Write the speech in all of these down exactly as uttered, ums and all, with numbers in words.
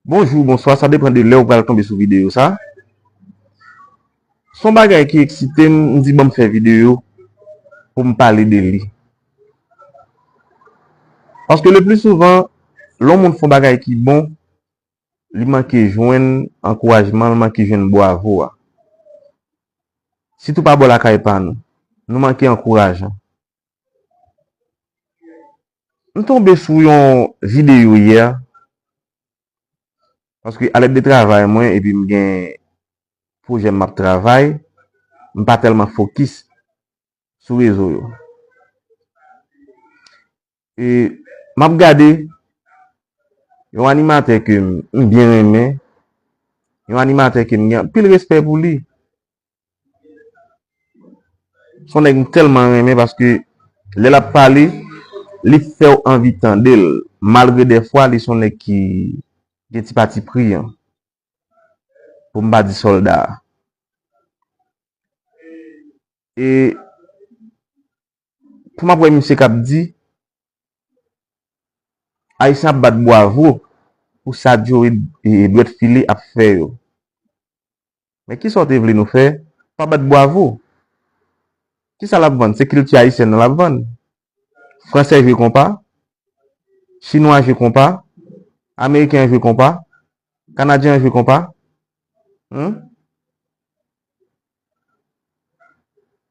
Bonjou, bonswa, sa depann de lè ou pral tonbe sou videyo sa. Se yon bagay ki eksite m, m di ban m fè videyo pou m pale de li. Paske le pli souvan, lè yon moun fè yon bagay ki bon, li manke jwenn ankourajman, li manke jwenn bwavo a. Sitou pa bò lakay pa nou. Nou manke ankourajan. M tonbe sou yon videyo yè, paske alèd de travay mwen, epi m gen pwojè m ap travay, m pa tèlman fokis sou rezo yo. E m ap gade yon animatè ke m, m byen renmen, yon animatè ke m gen anpil respè pou li. Se yon nèg m tèlman renmen paske lè l ap pale, li fè w anvi tande l. Malgre dèfwa, li se yon nèg ki gen ti pati pri an. Pou m pa di sòlda a. E pou m ap wè misye k ap di, Ayisyen ap bat bwavo pou sa Joe e, e dwèt file ap fè yo. Men kisa w te vle nou fè? Pa bat bwavo. Kisa l ap vann? Se kilti ayisyèn nan l ap vann. Fransè jwe konpa, chinwa jwe konpa, ameriken an jwe konpa, kanadyen an jwe konpa. Hmm?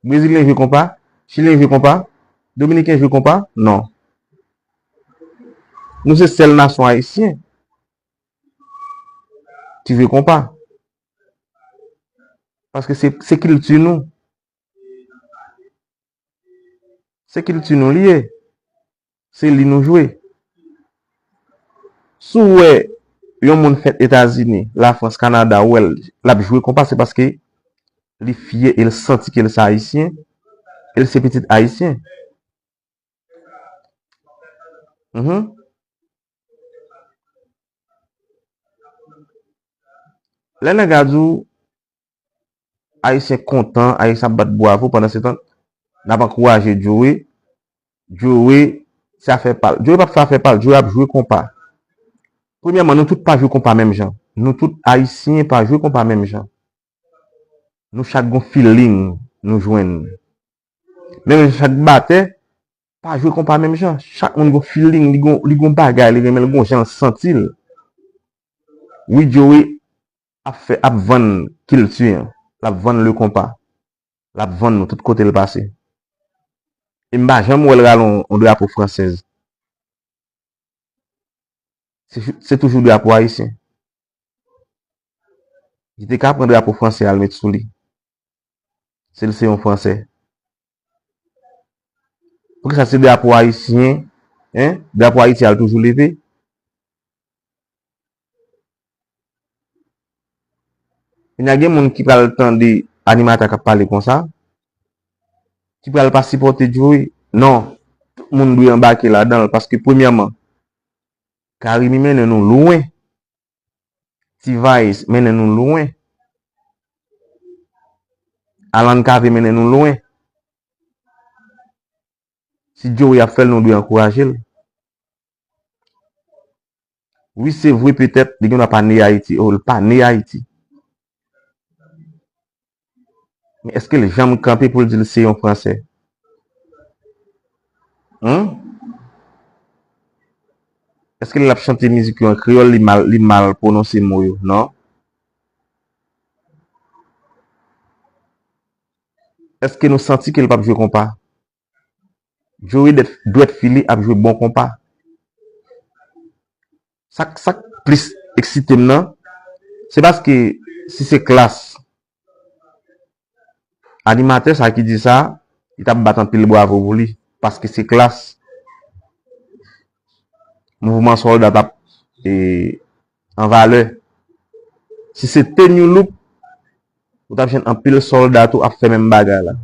Brezilyen jwe konpa, chilyen jwe konpa, dominiken jwe konpa. Non. Nou se sèl nasyon ayisyen ki jwe konpa. Paske se, se kilti nou. Se kilti nou li ye. Se li nou jwe. Si w wè yon moun fèt Etazini, Lafrans, Kanada, ou wè l, l ap jwe konpa, se paske li fyè e l santi ke l se ayisyen, e l se pitit ayisyen. Mhm. Lè nèg la di w, Ayisyen kontan, Ayisyen ap bat bwavo, pandansetan, n ap ankouraje Joe. Joe, se afè pa l. Joe p ap fè afè pa l, Joe ap jwe konpa. Premyèman, nou tout pa jwe konpa menm jan. Nou tout Ayisyen pa jwe konpa menm jan. Nou chak gon feeling nou jwenn. Menm jan chak batè pa jwe konpa menm jan. Chak moun gon feeling, li gon, li gon bagay, li renmen l, gon jan l santi l. Wi, Joe ap fè, ap vann kilti an. L ap vann le konpa. L ap vann nou tout kote l pase. E m pa janm wè l rale yon, yon drapo fransèz. Se, se toujou drapo ayisyen. Li te ka pran drapo fransè al met sou li. Si l se yon fransè. Poukisa se drapo ayisyen, en? Drapo Ayiti a l toujou leve? Kounye a gen moun ki pral tande animatè k ap pale konsa, ki pral pa sipòte Joe. Non, tout moun dwe anbake ladan l, paske premyèman, Carimi mennen nou lwen. T-Vice mennen nou lwen. Alan Cavé mennen nou lwen. Si Joe ap fè l, nou dwe ankouraje l. Wi, se vre, petèt, li gen dwa pa ne Ayiti. O, l pa ne Ayiti. Men èske l janm kanpe pou l di l se yon Fransè? Humm? Èske lè l ap chante mizik yo an kreyòl, li mal, li mal pwononse mo yo? Non. Èske nou santi ke l p ap jwe konpa? Joe dwèt, dwèt file ap jwe bon konpa. Sa k, sa k plis eksite m nan, se paske si se klas animatè sa ki di sa, li t ap bat anpil bwavo pou li. Paske se klas mouvman sòlda t ap, e, an valè. Si se te New Look, ou t ap jwenn anpil sòlda tou ap fè menm bagay la.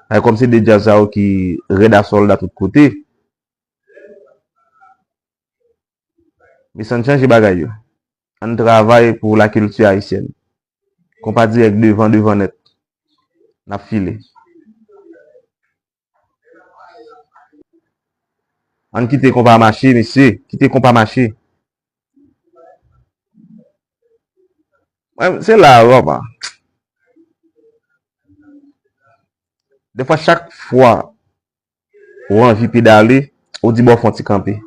Ay, kòm se de djaz sa yo ki rèd a sòlda tout kote. Mes ann chanje bagay yo. Ann travay pou lakilti ayisyèn. Konpa dirèk devan, devan nèt. N ap file. Ann kite konpa mache, mesye. Kite konpa mache. Mwen, se la, papa. Defwa, chak fwa ou anvi pedale, ou di bò fon ti kanpe.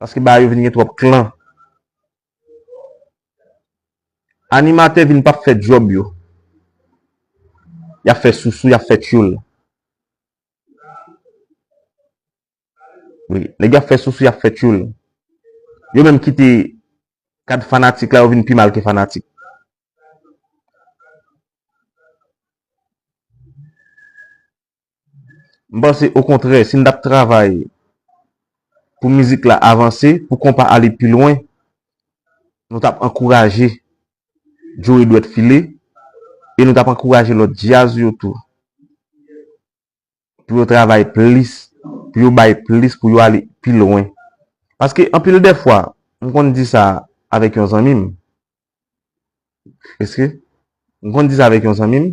Paske bagay yo vin gen twòp klan. Animatè vin p ap fè djòb yo. Y ap fè sousou, y ap fè tchoul. Wi, nèg y ap fè sousou, y ap fè tchoul. Yo menm kite kad fanatik la, yo vin pi mal ke fanatik. M panse, okontrè, si n t ap travay pou mizik la avanse, pou konpa ale pi lwen, nou t ap ankouraje Joe Dwèt File e nou t ap ankouraje lòt djaz yo tou pou yo travay plis, pou yo bay plis, pou yo ale pi lwen. Paske anpil dèfwa, m konn di sa avèk yon zanmi m. Èske? M konn di sa avèk yon zanmi m.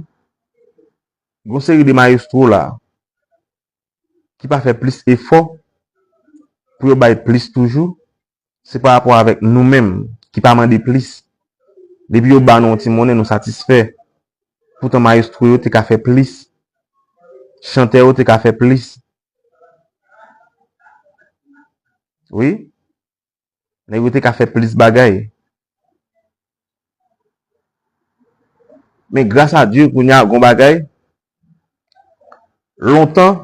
Gon seri de mayestwo la ki pa fè plis efò pou yo bay plis toujou, se pa rapò avèk nou menm ki pa mande plis. Depi yo ba nou yon ti monnen, nou satisfè. Poutan mayestwo yo te ka fè plis. Chantè yo te ka fè plis. Wi. Nèg yo te ka fè plis bagay. Men gras a Dye, kounye a, gon bagay. Lontan,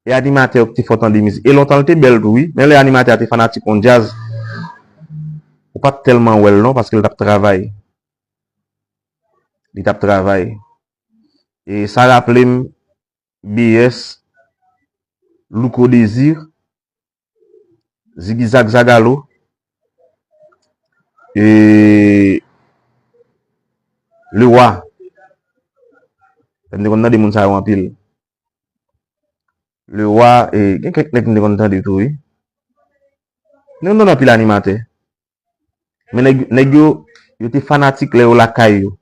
e animatè yo ki te fè w tande mizik. E lontan, l te bèl tou, wi. Men lè animatè a te fanatik yon djaz, ou pa t tèlman wè l non, paske l t ap travay. Li t ap travay. E sa raple m B S, Louko Désir, Ziggy Zag Zagalo, e Le Roi. M te konn tande moun sa yo anpil. Le Roi, e, gen kèk nèg m te konn tande tou, wi. M te konn tande anpil animatè. Men nèg, nèg yo, yo te fanatik lè yo lakay yo.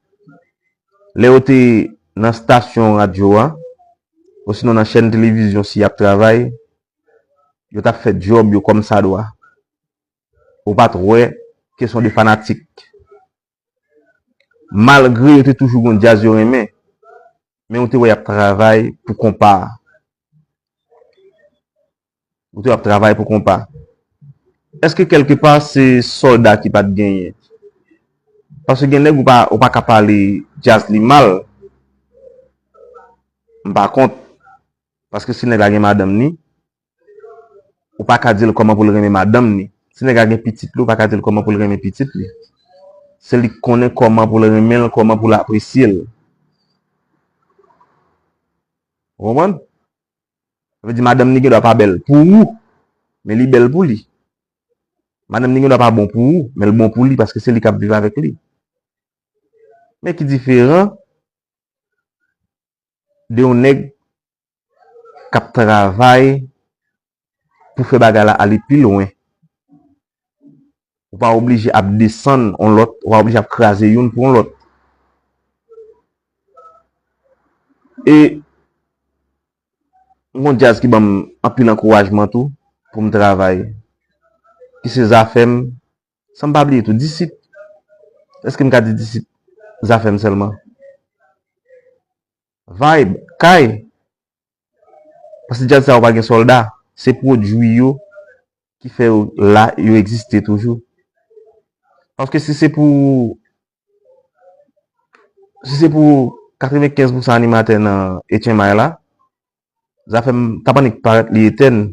Lè yo te nan stasyon radyo a, osinon nan chèn televizyon si y ap travay, yo t ap fè djòb yo kòmsadwa. Ou pa t wè kesyon de fanatik. Malgre yo te toujou gon djaz yo renmen, men ou te wè y ap travay pou konpa a. Ou te ap travay pou konpa. Èske kèlkepa se sòlda ki pa t genyen? Paske gen nèg ou pa, ou pa ka pale djaz li mal. M pa kont. Paske si nèg la gen madanm ni, ou pa ka di l kòman pou l renmen madanm ni. Si nèg la gen pitit li, ou pa ka di l kòman pou l renmen pitit li. Se li k konnen kòman pou l renmen l, kòman pou l apresye l. Ou konprann? Sa vle di madanm ni gen dwa pa bèl pou ou, men li bèl pou li. Madanm ni gen dwa pa bon pou ou, men l bon pou li paske se li k ap viv avèk li. Men ki diferan de yon nèg k ap travay pou fè bagay la ale pi lwen. Ou pa oblije ap desann yon lòt, ou pa oblije ap kraze youn pou yon lòt. E m gon djaz ki ban m anpil ankourajman tou pou m travay. Ki se Zafèm, san m pa bliye tou, Disit. Èske m ka di Disit? Zafèm sèlman. Vibe, Kay. Paske djaz sa yo pa gen sòlda. Se pwodui yo ki fè yo la, yo egziste toujou. Paske si se pou, si se pou katrevenkenz pousan animatè nan H M I la, Zafèm t ap annik parèt li etèn.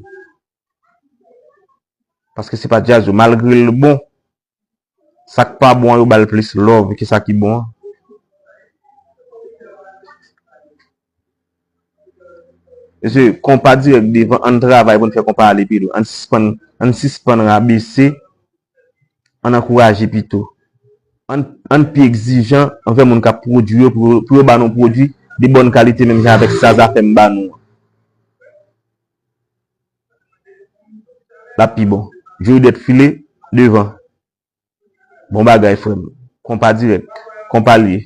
Paske se pa djaz yo, malgre l bon, sa k pa bon an, yo ba l plis love ke sa ki bon an. Mesye, konpa dirèk devan, ann travay pou n fè konpa ale pi lwen. Ann sispann, ann sispann rabese, ann ankouraje pito. Ann, ann pi egzijan anvè moun k ap pwodui yo pou, pou yo ba nou pwodui de bòn kalite menm jan avèk sa Zafèm ba nou an. L ap pi bon. Joe Dwèt File devan. Bon bagay, frè m. Konpa dirèk. Konpa l ye.